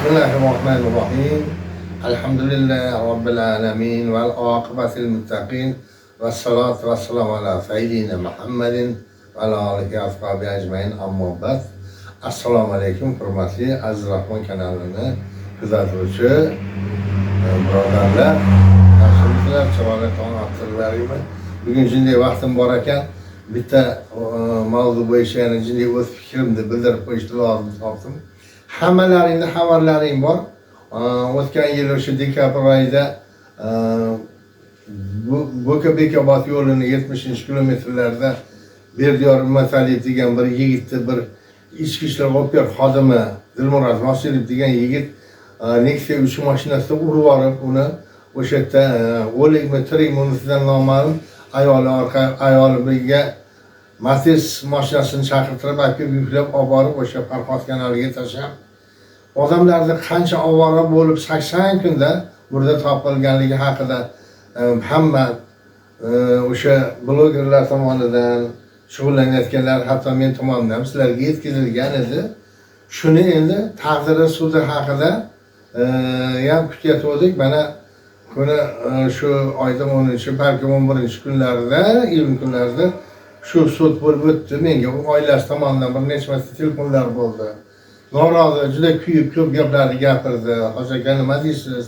Bismillahirrohmanirrohim. Alhamdulillahi robbil alamin val oqibatil muttaqin va salatu vassalamu ala sayyidina Muhammadin va ala alihi va ashabihi ajmain. Ammo ba'd. Assalomu alaykum, hurmatli Aziz Rahmon kanalini kuzatuvchi birodarlar. Yaxshimisizlar? Chiroyli tong ottirlaringmi? Bugun shunday vaqtim bor ekan, bitta mavzu bo'yicha yana shunday o'z fikrimni bildirib qo'yishni lozim topdim. Hammalaringni xabarlaring bor. O'tgan yil o'sha dekabr oyida Bo'ka Bekobod yo'lini 70-kilometrlarda Berdiyor Umataliyev degan bir yigitni bir ichki ishlar oper xodimi Dilmurod Nosirov degan yigit Nexia 3 mashinasida urib yuborib, uni o'sha yerda o'likmi, tirikmi, unisidan noma'lum, ayoli orqa ayoli birga Matiz mashinasini chaqirtirib olib kelib, yuklab olib borib, o'sha Farhod kanaliga tashlab, odamlarni qancha ovora bo'lib, 80 kunda murda topilganligi haqida hamma o'sha blogerlar tomonidan, shug'ullanayotganlar, hatto men tomonimdan sizlarga yetkazilgan edi. Shuni endi taqdiri, sudi haqida ham kutayotgandik. Mana kuni shu oyda 10-, balkim 11 kunlarida, iyun kunlarida shu sud bo'lib o'tdi. Menga u oilasi tomonidan bir necha marta telefonlar bo'ldi. Norozi, juda kuyib, ko'p gaplarni gapirdi. "Hoji aka, nima deysiz,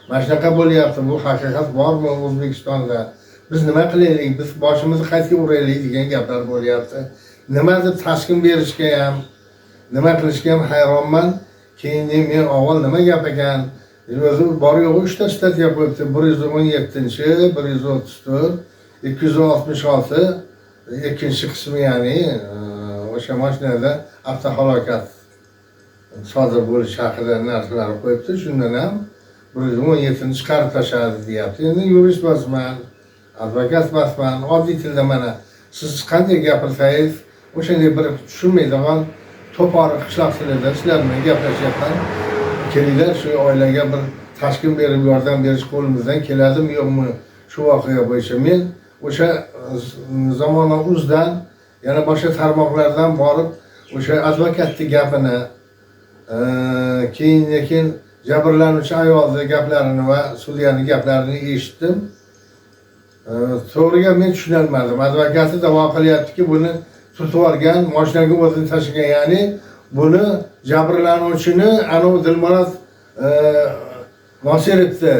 mana shunaqa bo'lyapti, bu haqiqat bormi O'zbekistonda, biz nima qilaylik, biz boshimizni qayerga uraylik?" degan gaplar bo'lyapti. Nima deb taskin berishga ham, nima qilishga ham hayronman. Keyin men avval nima gap ekan, o'zi bor yo'g'i uchta статья qo'yibdi: 117-, 134, 266 ikkinchi qismi, ya'ni o'sha mashinada avtohalokat sodir bo'lishi haqida narsalar qo'yibdi. Shundan ham 117ni chiqarib tashladi deyapti. Endi yurist emasman, advokat emasman. Oddiy tilda, mana siz qanday gapirsangiz, o'shanday bir tushunmaydigan to'pori qishloq tilida sizlar bilan gaplashyapman. Kelinglar, shu oilaga bir taskin berib, yordam berish qo'limizdan keladimi, yo'qmi, shu voqea bo'yicha men o'sha Zamona uzdan, yana boshqa tarmoqlardan borib, o'sha advokatni gapini, keyin lekin jabrlanuvchi ayolni gaplarini va sudyani gaplarini eshitdim. To'g'ri gap, men tushunolmadim. Advokati da'vo qilyaptiki, buni turtib yuborgan, moshinaga o'zini tashlagan, ya'ni buni jabrlanuvchini, anavi Dilmurod Nosirovni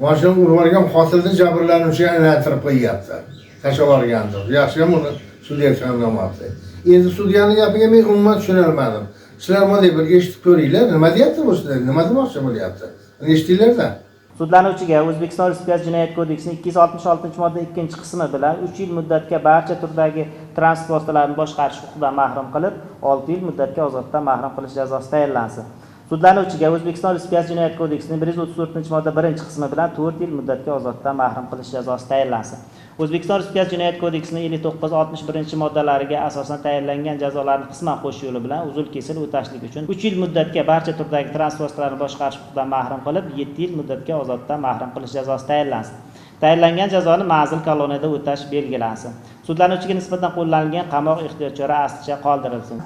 moshina urib yuborgan qotilni jabrlanuvchiga aylantirib qo'yyapti, tashlab yuborgan deb. Yaxshiyam uni sudya tanlamabdi. Endi sudyani gapiga men umuman tushunolmadim. Sizlar bunday bir eshitib ko'ringlar, nima deyapti bu sizlar, nima demoqchi bo'lyapti, eshitinglarda. Sudlanuvchiga O'zbekiston Respublikasi Jinoyat kodeksining 266-modda ikkinchi qismi bilan 3 yil muddatga barcha turdagi transport vositalarini boshqarish huquqidan mahrum qilib, 6 yil muddatga ozodlikdan mahrum qilish jazosi tayinlansin. Sudlanuvchiga O'zbekiston Respublikasi Jinoyat kodeksining 134-modda birinchi qismi bilan 4 yil muddatga ozodlikdan mahrum qilish jazosi tayinlansin. O'zbekiston Respublikasi Jinoyat kodeksining 59, 61 moddalariga asosan tayinlangan jazolarni qisman qo'shish yo'li bilan uzil kesil o'tashlik uchun 3 yil muddatga barcha turdagi transport vositalarini boshqarish huquqidan mahrum qilib, 7 yil muddatga ozodlikdan mahrum qilish jazosi tayinlansin. Tayinlangan jazoni manzil koloniyada o'tash belgilansin. Sudlanuvchiga nisbatan qo'llanilgan qamoq ehtiyot chora aslicha qoldirilsin.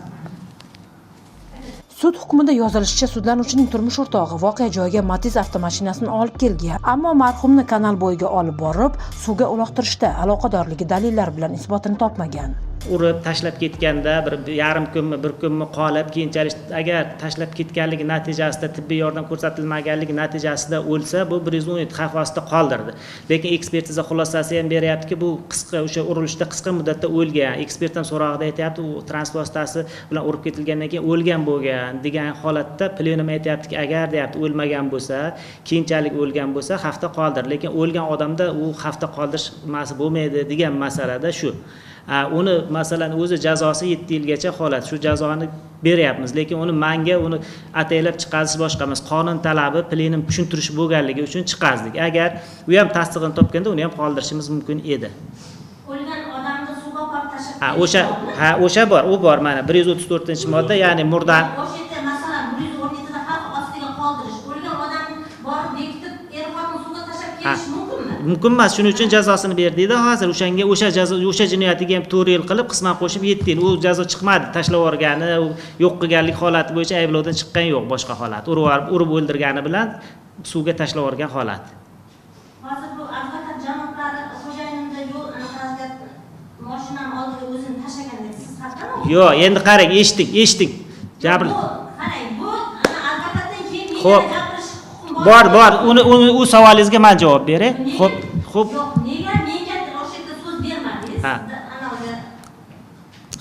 Sud hukmida yozilishicha, sudlanuvchining turmush o'rtog'i voqea joyiga Matiz avtomashinasini olib kelgan, ammo marhumni kanal bo'yiga olib borib, suvga uloqtirishda aloqadorligi dalillar bilan isbotini topmagan. Urib tashlab ketganda bir yarim kunmi, bir kunmi qolib, keyinchalik agar tashlab ketganligi natijasida tibbiy yordam ko'rsatilmaganligi natijasida o'lsa, bu 117 xavf ostida qoldirdi. Lekin ekspertiza xulosasi ham beryaptiki, bu qisqa, o'sha urilishda qisqa muddatda o'lgan. Ekspert ham so'rog'ida aytyapti, u transport vositasi bilan urib ketilgandan keyin o'lgan bo'lgan degan holatda plenum aytyaptiki, agar, deyapti, o'lmagan bo'lsa, keyinchalik o'lgan bo'lsa, xavfda qoldir, lekin o'lgan odamda u xavfda qoldirish nimasi bo'lmaydi degan masalada shu. Uni, masalan, o'zi jazosi 7 yilgacha holat, shu jazoni beryapmiz, lekin uni manga uni ataylab chiqazish boshqa emas, qonun talabi, plenum tushuntirish bo'lganligi uchun chiqazdik. Agar u ham tasdig'ini topganda, uni ham qoldirishimiz mumkin edi. O'lgan odamni suvga olib tashlab Ha, o'sha, ha, o'sha bor, u bor, mana 134-modda, ya'ni murda. O'sha yerda, masalan, 117da xavf ostiga qoldirish, o'lgan odamni borib bekitib, er xotin suvga tashlab kelish mumkinmi? Mumkin emas. Shuning uchun jazosini berdikda hozir o'shanga o'sha jazo, o'sha jinoyatiga ham 4 yil qilib, qisman qo'shib 7 yil. U jazo chiqmadi, tashlab yuborgani, yo'q qilganlik holati bo'yicha ayblovdan chiqqan yo'q, boshqa holat. Urib o'ldirgani bilan suvga tashlab yuborgan holat. Hozir bu advokat janoblari xo'jayinimda yo'l anaqasiga mashinani oldiga o'zini tashlagan deb siz qayerdan? Yo'q, endi qarang, eshiting, eshiting. Jabr. Qarang, bu ana advokatdan keyin menga gapirish huquqim Bor, bor. Uni u savolingizga men javob beray. Xo'p, xo'p. Yo'q, nega menga o'sha yerda so'z bermadingiz?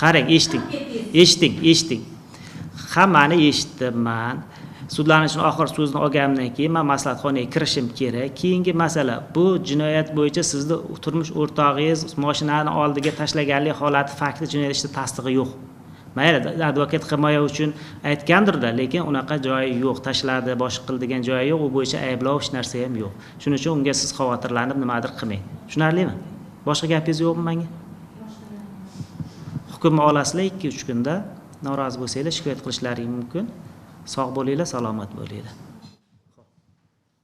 Qarang, eshiting. Eshiting, eshiting. Hammani eshitdim men. Sudlanishning oxir so'zini olganimdan keyin men maslahatxonaga kirishim kerak. Keyingi masala, bu jinoyat bo'yicha sizni turmush o'rtog'ingiz mashinani oldiga tashlaganlik holati fakti jinoyat ishida tasdig'i yo'q. Mayli, advokat himoya uchun aytgandir-da, lekin unaqa joyi yo'q, tashladi, boshqa qildi degan joyi yo'q, u bo'yicha ayblov hech narsa ham yo'q. Shuning uchun unga siz xavotirlanib nimadir qilmang. Tushunarlimi? Boshqa gapingiz yo'qmi menga? Hukmni olasizlar 2-3 kunda, norozi bo'lsanglar shikoyat qilishlaring mumkin. Sog' bo'linglar, salomat bo'linglar.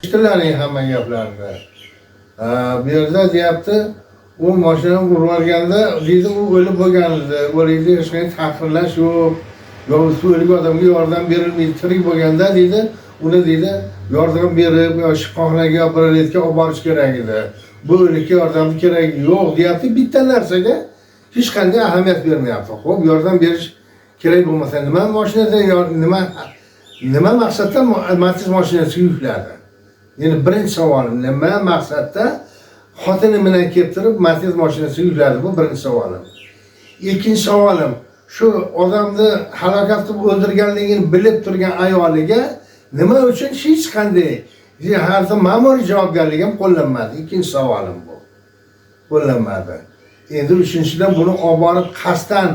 Eshitilaring hamma gaplarni. Bu yerda deyapti, u mashinani urib yuborganda deydi, u o'lib bo'lgan edi. O'likni hech qanday tahqirlash yo'q. Yo o'lik odamga yordam berilmaydi. Tirik bo'lganda deydi, uni deydi, yordam berib, yo shifoxonaga yo biror yerga olib borish kerak edi. Bu o'likka yordam keragi yo'q deyapti. Bitta narsaga hech qanday ahamiyat bermayapti. Xo'p, yordam berish kerak bo'lmasa nima mashinada nima maqsadda Matiz mashinasiga yukladi? Ya'ni birinchi savolim, nima maqsadda xotini bilan kelib turib Matiz mashinasiga yukladi? Bu birinchi savolim. Ikkinchi savolim, shu odamni halokat qilib o'ldirganligini bilib turgan ayoliga nima uchun hech qanday hatto ma'muriy javobgarlik ham qo'llanmadi? Ikkinchi savolim bu. Qo'llanmadi. Endi uchinchidan, buni olib borib qasddan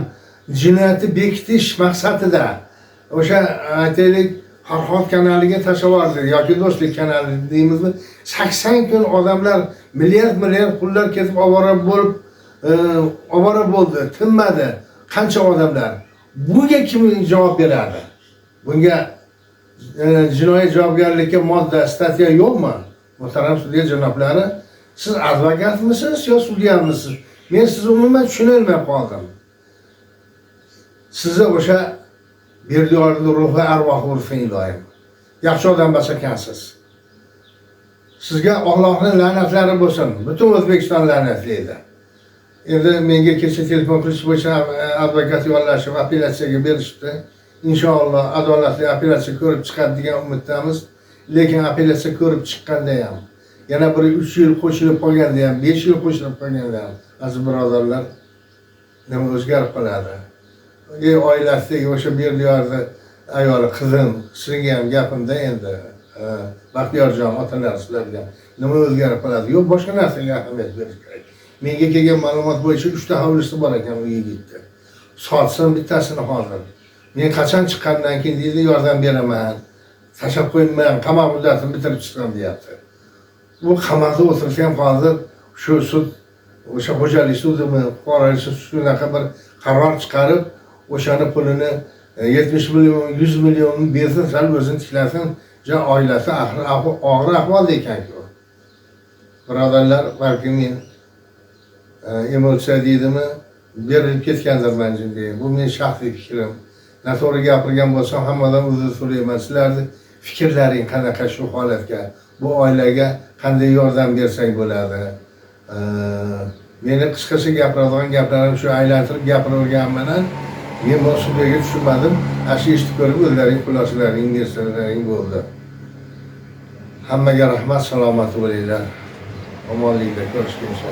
jinoyatni bekitish maqsadida o'sha aytaylik Farhod kanaliga tashlab yubordi yoki Do'stlik kanali deymizmi? 80 kun odamlar milliard milliard pullar ketib ovora bo'lib, ovora bo'ldi, tinmadi. Qancha odamlar. Bunga kim javob beradi? Bunga jinoiy javobgarlikka modda, statya yo'qmi? Muhtaram sudya janoblari, siz advokatmisiz yo sudyamisiz? Men sizni umuman tushunolmay qoldim. Sizni o'sha Berdiyorning ruhi arvohi ursin iloyim. Yaxshi odam emas ekansiz. Sizga Allohning la'natlari bo'lsin. Butun O'zbekiston la'natlaydi. Endi menga kecha telefon qilish bo'yicha advokat yollashib apellyatsiyaga berishdi. Inshaalloh adolatli apellyatsiya ko'rib chiqadi degan umiddamiz. Lekin apellyatsiya ko'rib chiqqanda ham yana bir 3 yil qo'shilib qolganda ham, 5 yil qo'shilib qolganda ham, aziz birodarlar, nima o'zgarib qoladi? Ey oilasidagi o'sha Berdiyorni ayoli, qizim, sizga ham gapimda endi, Baxtiyorjon, otalar, sizlarga nima o'zgarib qoladi? Yo'q, boshqa narsaga ahamiyat berish kerak. Menga kelgan ma'lumot bo'yicha 3 ta hovlisi bor ekan u yigitda. Sotsin bittasini hozir. Men qachon chiqqandan keyin deydi, yordam beraman. Tashlab qo'ymayman, qamoq muddatini bitirib chiqsam deyapti. U qamoqda o'tirsa ham hozir shu sud, o'sha xo'jalik sudimi, fuqarolik sud shunaqa bir qaror chiqarib, o'shani pulini 70 million, 100 million bersin, sal o'zini tiklasin, ja oilasi og'ir ahvolda ekan-ku. Birodarlar, balki men emotsiya deydimi, berilib ketgandirman jinday. Bu mening shaxsiy fikrim. Noto'g'ri gapirgan bo'lsam hammadan uzr so'rayman. Sizlarning fikrlaring qanaqa shu holatga? Bu oilaga qanday yordam bersak bo'ladi? Meni qisqacha gapiradigan gaplarim shu, aylantirib gapiraverganim bilan men bu sudga tushunmadim. Ana shu eshitib ko'rib o'zlaring xulosalaring bersalaring bo'ldi. Hammaga rahmat, salomat bo'linglar. Omonlikda ko'rishguncha.